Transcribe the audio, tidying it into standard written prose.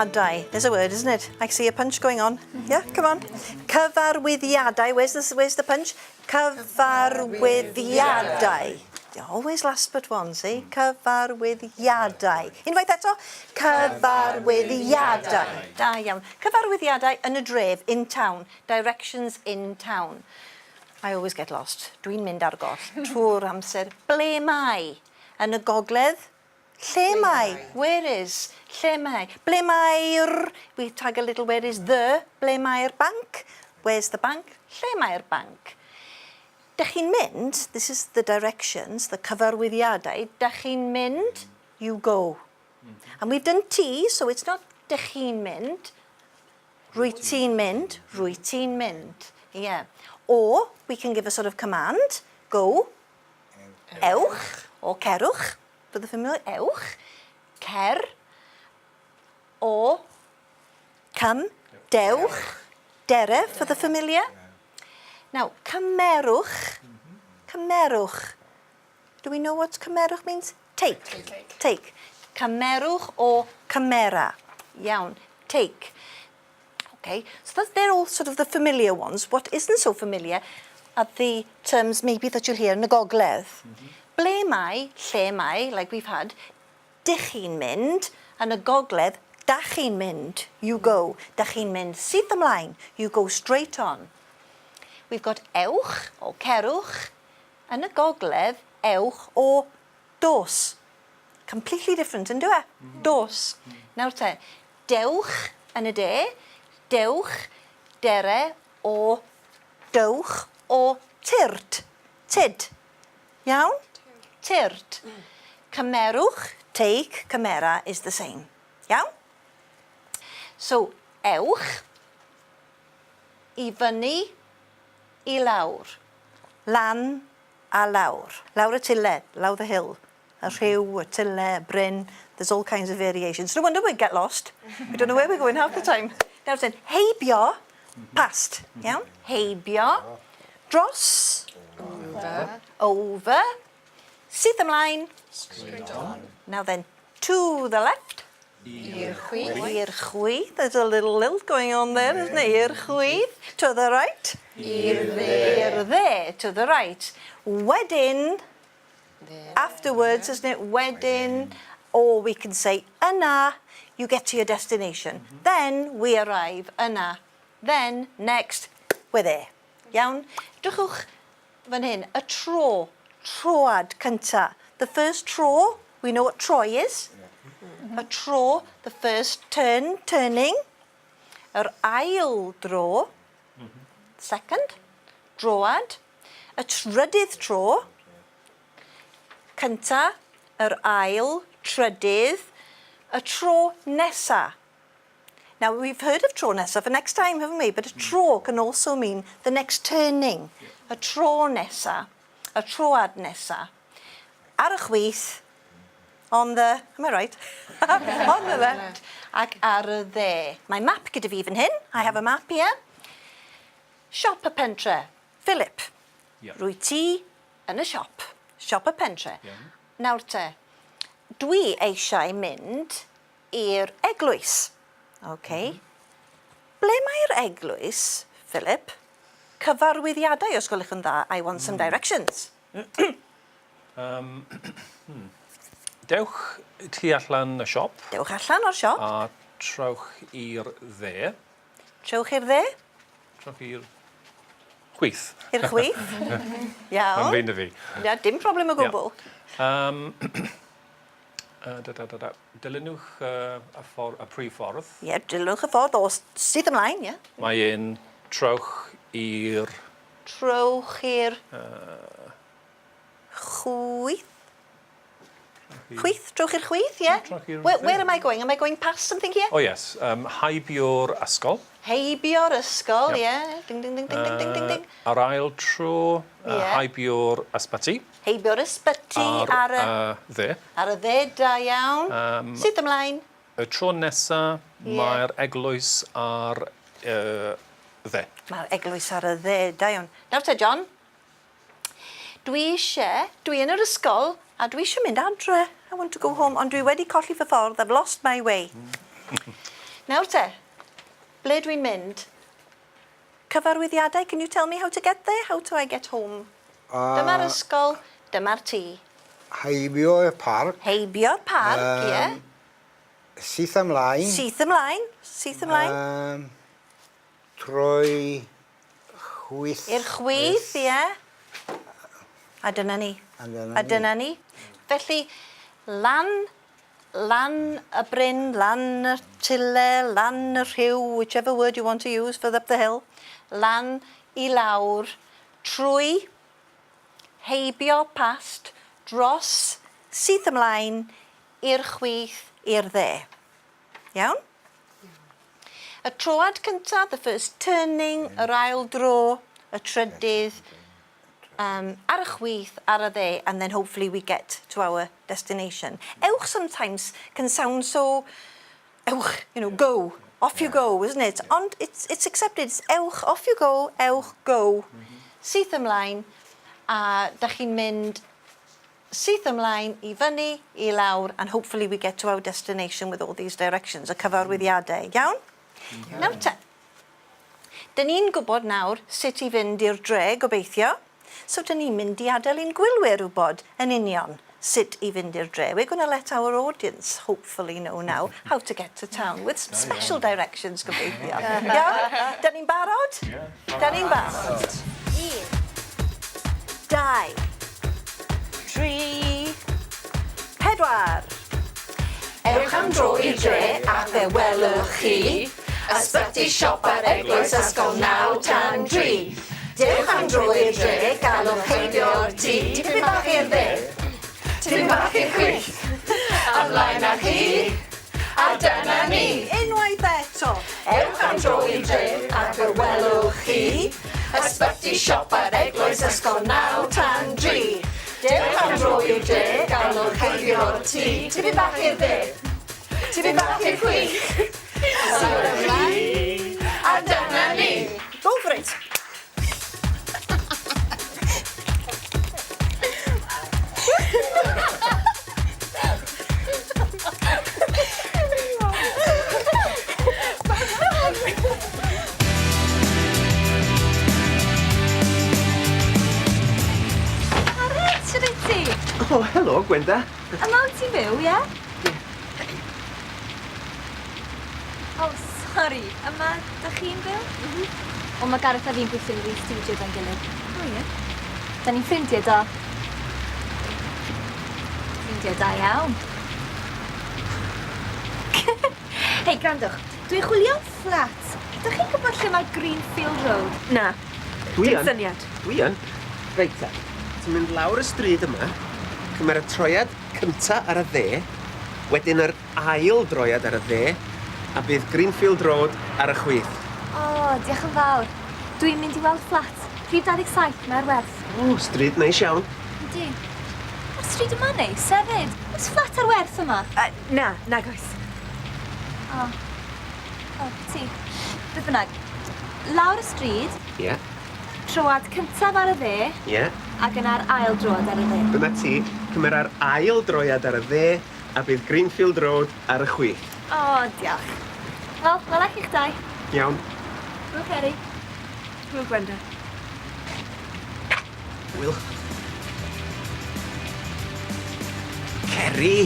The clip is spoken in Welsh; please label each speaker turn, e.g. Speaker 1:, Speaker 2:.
Speaker 1: Cyfarwyddiadau. There's a word, isn't it? I see a punch going on. Yeah, come on. Cyfarwyddiadau. Where's the, where's the punch? Cyfarwyddiadau. Always last but one, see? Cyfarwyddiadau. Unwaith eto. Cyfarwyddiadau. Da iawn. Cyfarwyddiadau yn y dref, in town. Directions in town. I always get lost. Dwi'n mynd ar goll trwy'r amser. Ble mae? Yn y gogledd? Lle mae? Where is? Lle mae? Ble mae'r... We tag a little where is the. Ble mae'r banc? Where's the bank? Lle mae'r banc? Dych chi'n mynd, this is the directions, the cyfarwyddiadau, dych chi'n mynd, you go. And we've done ti, so it's not dych chi'n mynd, rwyt ti'n mynd, rwyt ti'n mynd. Yeah. Or we can give a sort of command, go, ewch, or cerwch, for the familiar, ewch, cer, or come, dewch, dere for the familiar. Now, cymerwch, cymerwch. Do we know what cymerwch means? Take. Take. Take. Cymerwch or cymera. Iawn. Take. Okay, so that's, they're all sort of the familiar ones. What isn't so familiar are the terms maybe that you'll hear yn y gogledd. Ble mae, lle mae, like we've had, dych chi'n mynd, yn y gogledd, dach chi'n mynd, you go. Dach chi'n mynd syth ymlaen, you go straight on. We've got ewch, or cerwch, yn y gogledd, ewch or dos. Completely different, yn dyw e? Dos. Nawr te, dewch yn y de, dewch, dere, or dowch, or tyrd, tyd. Iawn? Tyrd. Cymerwch, take, cymera is the same. Iawn? So, ewch, i fyny, i lawr. Lan a lawr. Lawr y tyle, lawr the hill. Y rhiw, y tyle, y bryn. There's all kinds of variations. No wonder we get lost. We don't know where we're going half the time. Nawr ten, heibio, past. Iawn? Heibio. Dros.
Speaker 2: Over.
Speaker 1: Over. Syth ymlaen.
Speaker 2: Straight on.
Speaker 1: Now then, to the left.
Speaker 2: I'r chwith.
Speaker 1: I'r chwith. There's a little lilt going on there, isn't there? I'r chwith. To the right.
Speaker 2: I'r dde.
Speaker 1: I'r dde. To the right. Wedyn, afterwards, isn't it? Wedyn, or we can say yna, you get to your destination. Then we arrive yna. Then, next, we're there. Iawn? Drychwch fan hyn, y tro, troad cynta. The first tro, we know what troi is. Y tro, the first turn, turning. Yr ail dro, second, droad. Y trydydd tro, cynta, yr ail, trydydd, y tro nesa. Now, we've heard of tro nesa for next time, haven't we? But a tro can also mean the next turning. Y tro nesa, y troad nesa. Ar y chwith, on the, am I right? On the left, ac ar y dde. Mae map gyda fi fan hyn. I have a map here. Siop y pentre. Philip.
Speaker 3: Yeah.
Speaker 1: Rwy ti yn y siop. Siop y pentre.
Speaker 3: Yeah.
Speaker 1: Nawr te, dwi eisiau mynd i'r eglwys. OK. Ble mae'r eglwys, Philip? Cyfarwyddiadau, os gwelwch yn dda. I want some directions.
Speaker 3: Dewch tu allan y siop.
Speaker 1: Dewch allan o'r siop.
Speaker 3: A trowch i'r dde.
Speaker 1: Trowch i'r dde.
Speaker 3: Trowch i'r chwith.
Speaker 1: I'r chwith. Iawn.
Speaker 3: Mae'n flin 'da fi.
Speaker 1: Na, dim problem o gwbl.
Speaker 3: Um, da, da, da, da. Dilynwch uh, y, ffordd, y prif ffordd.
Speaker 1: Ie, yeah, dilynwch y ffordd o syth ymlaen, ie. Yeah.
Speaker 3: Mae un trowch i'r...
Speaker 1: Trowch i'r... Chwith. Chwith, trowch i'r chwith, ie?
Speaker 3: Trowch i'r
Speaker 1: Where, where am I going? Am I going past something here?
Speaker 3: Oh yes, heibio'r ysgol.
Speaker 1: Heibio'r ysgol, ie. Yeah. Ding, ding, ding, ding, ding, ding, ding, ding.
Speaker 3: Ar ail tro,
Speaker 1: Ie.
Speaker 3: heibio'r ysbyty.
Speaker 1: Heibio'r ysbyty ar, y...
Speaker 3: dde.
Speaker 1: Ar y dde, da iawn. Syth ymlaen.
Speaker 3: Y tro nesa,
Speaker 1: Ie.
Speaker 3: mae'r eglwys ar y dde.
Speaker 1: Mae'r eglwys ar y dde, da iawn. Nawr te, John. Dwi eisiau, dwi yn yr ysgol a dwi eisiau mynd adre. I want to go home, ond dwi wedi colli fy ffordd. I've lost my way. Nawr te, ble dwi'n mynd? Cyfarwyddiadau, can you tell me how to get there? How do I get home? Dyma'r ysgol, dyma'r tŷ.
Speaker 4: Heibio y parc.
Speaker 1: Heibio'r parc, ie.
Speaker 4: Syth ymlaen.
Speaker 1: Syth ymlaen, syth ymlaen.
Speaker 4: Troi chwith.
Speaker 1: I'r chwith, ie. A dyna ni.
Speaker 4: A dyna
Speaker 1: A dyna ni. Felly, lan, lan y bryn, lan y tyle, lan y rhiw, whichever word you want to use for up the hill, lan i lawr, trwy, heibio, past, dros, syth ymlaen, i'r chwith, i'r dde. Iawn? Y troad cyntaf, the first turning, yr ail dro, y trydydd, ar y chwith, ar y dde, and then hopefully we get to our destination. Ewch sometimes can sound so, ewch, go, off you go, isn't it? Ond it's accepted, it's ewch, off you go, ewch, go. Syth ymlaen, a da chi'n mynd syth ymlaen, i fyny, i lawr, and hopefully we get to our destination with all these directions, y cyfarwyddiadau. Iawn? Nawr te, dyn ni'n gwybod nawr sut i fynd i'r dre, gobeithio. So dyn ni'n mynd i adael i'n gwylwyr wybod yn union sut i fynd i'r dre. We're going to let our audience hopefully know now how to get to town with some special directions, gobeithio. Iawn? Dyn ni'n barod? Dyn ni'n barod. 1, 2, 3, 4. Ewch am dro i'r dre a fe welwch chi ysbyty, siop a'r eglwys, ysgol 9 tan 3. Dewch am dro i'r dre, galwch heibio'r tŷ, tipyn bach i'r dde, tipyn bach i'r chwith, ymlaen â chi, a dyna ni. Unwaith eto. Ewch am dro i'r dre a fe welwch chi ysbyty, siop a'r eglwys, ysgol 9 tan 3. Dewch am dro i'r dre, galwch heibio'r tŷ, tipyn bach i'r dde, tipyn bach i'r chwith, ymlaen, a dyna ni. Go for it.
Speaker 5: Gareth, sut wyt ti?
Speaker 6: O, helo, Gwenda.
Speaker 5: Yma wyt ti'n byw, ie? O, sori. Yma dych chi'n byw? Mm. O, mae Gareth a fi'n gweithio yn yr un studio 'da'n gilydd. O, ie. Da ni'n ffrindiau da. Ffrindiau da iawn. Hei, gwrandwch. Dwi'n chwilio am fflat. Dych chi'n gwybod lle mae Greenfield Road?
Speaker 7: Na,
Speaker 6: Dwi
Speaker 7: dim
Speaker 6: yn.
Speaker 7: syniad.
Speaker 6: Dwi yn. Reit te. Ti'n mynd lawr y stryd yma, cymer y troiad cynta ar y dde, wedyn yr ail droiad ar y dde, a bydd Greenfield Road ar y chwith.
Speaker 5: O, diolch yn fawr. Dwi'n mynd i weld fflat. Rhif 27, mae ar werth.
Speaker 6: O, stryd neis iawn.
Speaker 5: Yndi. Mae'r stryd yma neis hefyd. Oes fflat ar werth yma?
Speaker 7: Na, nag oes.
Speaker 5: O. O, ti. Beth bynnag. Lawr y stryd, troad cyntaf ar y dde, ac yna'r ail droad ar y dde.
Speaker 6: Dyna ti, cymer ar ail droiad ar y dde, a bydd Greenfield Road ar y chwith.
Speaker 5: O, diolch. Wel, wela chi'ch dau.
Speaker 6: Iawn.
Speaker 5: Hwyl, Ceri.
Speaker 7: Hwyl, Gwenda.
Speaker 6: Will. Ceri!